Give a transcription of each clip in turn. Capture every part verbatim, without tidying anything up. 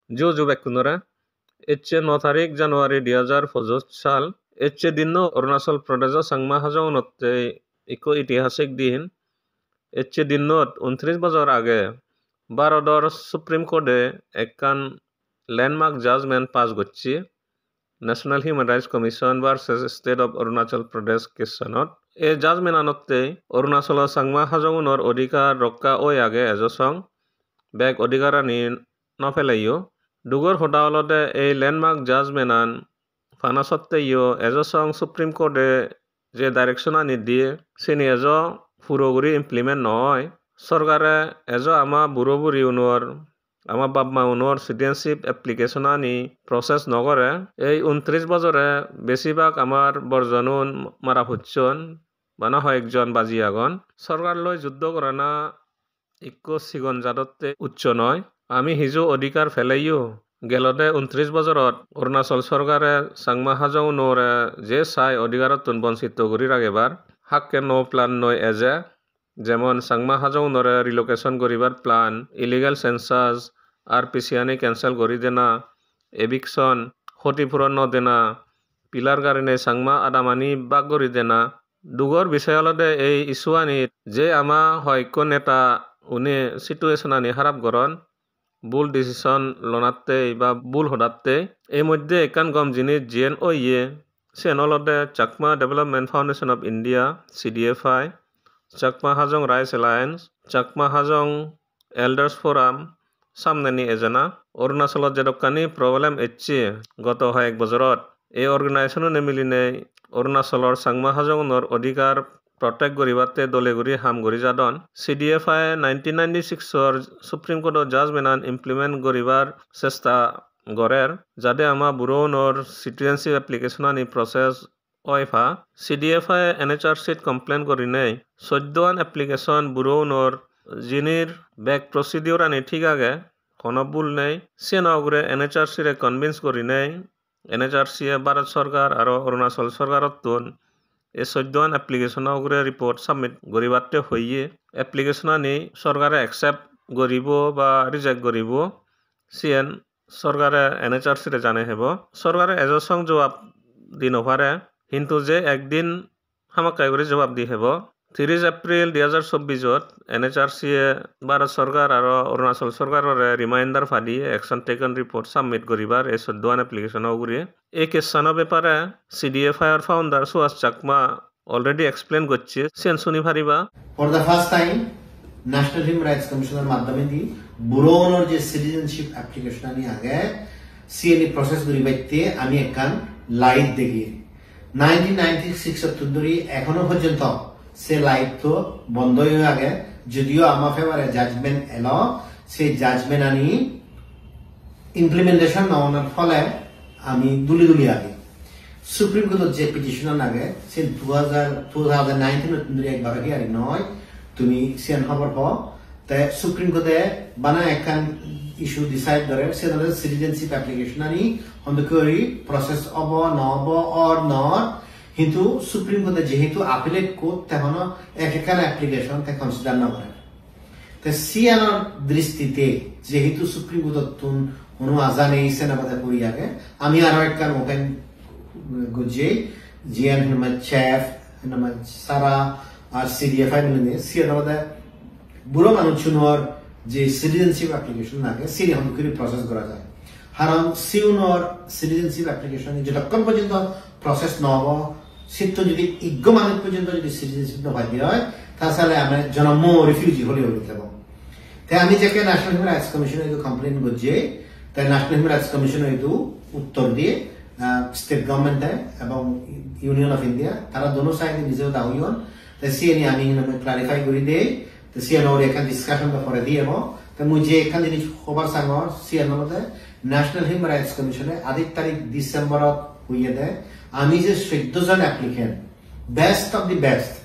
Ju ju bekkunore, ecche no tarik January dui hajar pojoj sal, ecche dinno Arunachal Pradesh-o Changma Hajong-unotte ikko itihasik din. Ecche dinnot untris bojor age Bharodor Supreme Court-e ekkan landmark judgment pass gocche National Human Rights Commission versus State of Arunachal Pradesh case-anot. Ei judgment-anotte Arunachalo Changma Hajong-unor odhikar rokka oi age ejo song, bek odhikarani no peleyo. Dugor hoda olode ei landmark judgment-an pana sotteyo ejo song Supreme Court-e je direction-ani diye, sini ejo puro guri implement no oi. Sorkare ejo ama buro buri unor, ama bap ma unor citizenship application-ani process no gore. Ei untris bojore besibak amar borjonun mara pocchon, bana hoyekjon baji agon. Sorkar loi juddo gorana ikko sigon jadotte uccho noi. Ami hiju odhikar peleyo, gelode untris bojorot Arunachal sorkare Changma Hajong-unore je sai odhikarottun bonchitto guri ragebar hakke nuo plan loi eje, jemon Changma Hajong-unore relocation guribar plan, illegal census, R P C-ani cancel guri dena, eviction, hoti puron no dena, pillar garinei Changma adamani bhag guri dena. Dugor bisoy olode ei issue-anit je ama hoyekko neta une situation-ani harap goron, bul decision lonatte ba bul hodatte. Ei moddhe ekkan gom jinis jiyen oye, siyen olode Chakma Development Foundation of India, C D F I, Chakma Hajong Rights Alliance, Chakma Hajong Elders Forum, samneni ejana. Arunachalot jedokkani problem ecche goto hoyek bojorot, ei organization-une milinei Arunachalor Changma Hajong-unor odhikar protect guribatte dole guri ham guri jadon. C D F I nineteen ninety-six-or Supreme Court-o judgment-an implement guribar chesta gorer, jade ama buro-unor citizenship application-ani process oi pa. C D F I N H R C-t complain gurinei soddoan application buro-unor jinir bek procedure-ani thik age, hono bul nei, siyeno ugure N H R C-re convince gurinei N H R C-e Bharat Sorkar aro Arunachal Sorkarottun ei soddoan application-o ugure report submit guribatte hoye. Application-ani sorkare accept guribo ba reject guribo, siyen sorkare N H R C-re janei hebo. Sorkare ejo song jobab di no pare, hintu je ekdin hamakkai guri jobab di hebo. Tiris April dui hajar chobbis-ot N H R C-e Bharat Sorkar aro Arunachal Sorkarore reminder padiye action taken report submit guribar ei soddoan application-o ugure. Ei case-ano bepare C D F I-or founder Suhas Chakma already explain gocche, siyen suni pariba. For the first time, National Human Rights Commission-or maddhomedi buro-unor je citizenship application-ani age, siyeni process guribatte ami ekkan light degir. Nineteen ninety-six-ottun dhuri ekhono porjonto se light-to bondo oi age, judiyo ama favor-e judgment elo, se judgment-ani implementation no onar phole ami duli duli agi. Supreme Court-ot je petition-an age, sen two thousand, two thousand nineteen-ottun dhuri ekbaro hearing noi, tumi siyan hobor po. Te Supreme Court-e bana ekkan issue decide gorer, siyan olode citizenship application-ani hondokke guri process obo, no obo, or not. Hintu Supreme Court-e jehetu appellate court, te hono ek ekkan application te consider no gorer. Te siyanor dristite jehetu Supreme Court-ottun hono aja nei, sena bade puri age, ami aro ekkan open gojjei, jiyan hinamai chef, hinamai sara ar C D F I milinei, siyan olode buro manuchunor je citizenship application age, sini hon guri process gora jai. Haron siunor citizenship application jotokkon porjonto process no obo, sitto jodi iggo manuj porjonto jodi citizenship no paide oi, ta sale ami jonommo refugee hole hole thebo. Te ami jekke National Human Rights Commission-o idu complain gojje, te National Human Rights Commission-o idu uttor diye, ah, state government-e ebong Union of India, tara dono side-e nije hoda hoyon, te siyeni ami hinamai clarify guri dei, te siyan ugure ekkan discussion ba pore diye bo. Te mui je ekkan jinis hobar sangor, siyan olode National Human Rights Commission-e adit tarik December-ot hoyede, ami je soddo jon applicant, best of the best,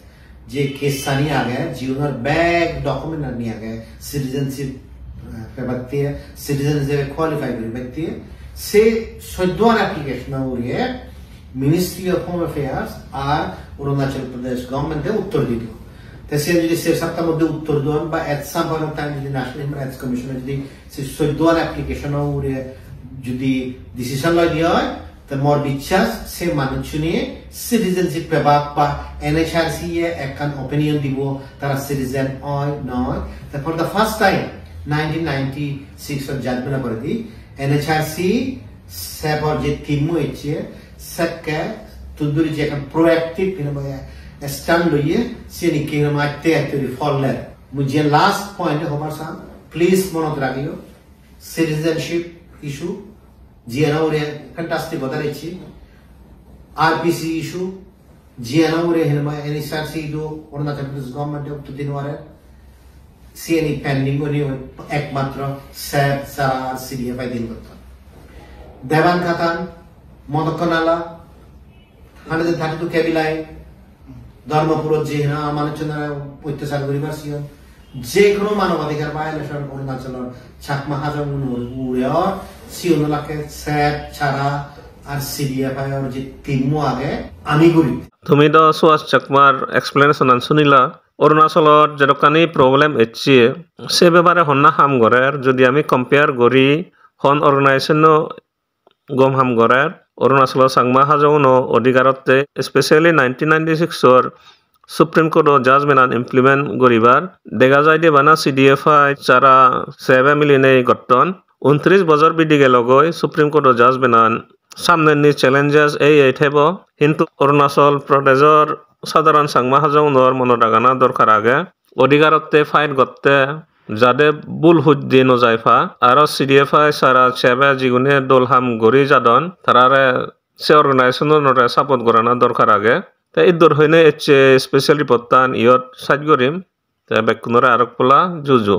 je case-ani age, jiunor bek document-ani age, citizenship, eh, pebatte, citizen ijebe qualify guribatte, se soddoan application-o ugure Ministry of Home Affairs ar Arunachal Pradesh government-e uttor dibo. Te se jodi se sapta moddhe uttor don ba at some point of time jodi National Human Rights Commission jodi se soddoan application o ugure jodi decision loi diye oi, te mor bichas se manuchchune citizenship pebak ba N H R C e ekkan opinion dibo tara citizen oi noi. Te for the first time nineteen ninety-six or judgment o poredi N H R C sebor je team mo ecche sekke tudduri je ekkan proactive hinamai stand loye siyeni hinamai te actually folle. Mui je last point hobar sang, please monot ragiyo, citizenship issue, jiyano ure fantastic order ecche, R P C issue, jiyano ure hinamai N H R C do Arunachal Pradesh government e uttor di no pare, siyeni pending guri ekmatro sep sara ar C D F I din gotton. Devan Khatan, Modokka Nala, hundred thirty-two K V line, Dharmapurot je hena manuchunore ottachar guribar siyon, je hono manobadhikar violation Arunachalor Chakma Hajong unor ugure or, siyon olakke sep sara ar C D F I or je team mo age, ami guri. Tumi do Suhas Chakmar explanation an sunila. Arunachalot jedokkani problem ecche, se bepare honna ham gorer, jodi ami compare gori, hon organization o gom ham gorer, Arunachalor Changma Hajonguno odhigarotte, especially nineteen ninety-six or Supreme Court o judgment an implement goribar. Dega jai de bana C D F I sara sebe milinei gotton. Untris bojor bidi gelogoi Supreme Court o judgment an, samnenni challenges ei ei thebo, hintu Arunachal Pradeshor sadharon Changma Hajongunor monot ragana dorkar age. Odhigarotte fight gotte jade bul huj di no jai pa. Aro C D F I sara sebe jigune dol ham guri jadon, tarare se organization-unore support gorana dorkar age. Te iddur hoine ecche special report-tan iyot saj gorim. Te bekkunore arok pola juju.